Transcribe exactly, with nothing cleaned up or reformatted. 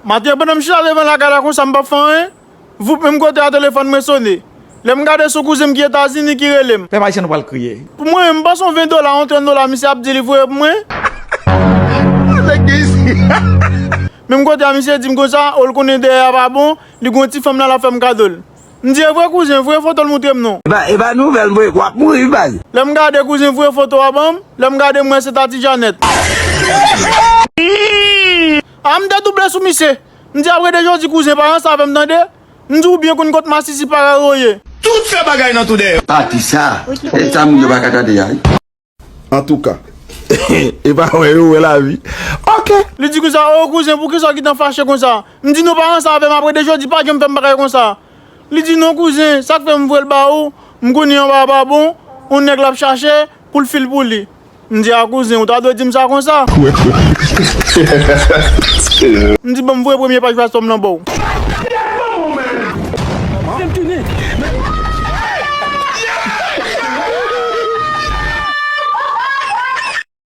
Maten an, pandan m chita devan lakay la konsa, m p ap fè anyen, voup, menm kote a telefòn mwen sone. Lè m gade, se yon kouzen m ki Etazini ki rele m. Pèp ayisyen, nou pral kriye. Pou mwen, m panse yon ven dola, yon trant dola, misye ap di li voye pou mwen. Nèg gen isi. Menm kote a, misye di m konsa, o, l konnen dèyè a pa bon, li gon ti fanm la, l ap fè m kado l. M di, e vre kouzen, voye foto l moutre m non. E pa, e pa nouvèl, voye, w ap mouri, wi, baz. Lè m gade kouzen voye foto a ban m, lè m gade m wè se Tati Janèt. A, m dedouble sou misye. M di, apre de jodi kouzen, pa ranse avè m tande. M di, ou byen konn kot masisi parèy ou ye. Tout fè bagay nan tou dèyè. Pati sa, e sa moun yo pa ka tande a, wi. Antouka, e pa wè yo wè lavi. Ok. Li di konsa, o kouzen, poukisa w gentan fache konsa? M di, non, pa ranse avè m, apre de jodi, pa janm fè m bagay konsa. Li di, non, kouzen, sa k fè m voye l ba ou, m konnen anba a pa bon, yon nèg l ap chache pou l fil pou li. M di, a kouzen, ou ta dwe di m sa konsa. M di, ban m voye premye paj WhatsApp lan ba w.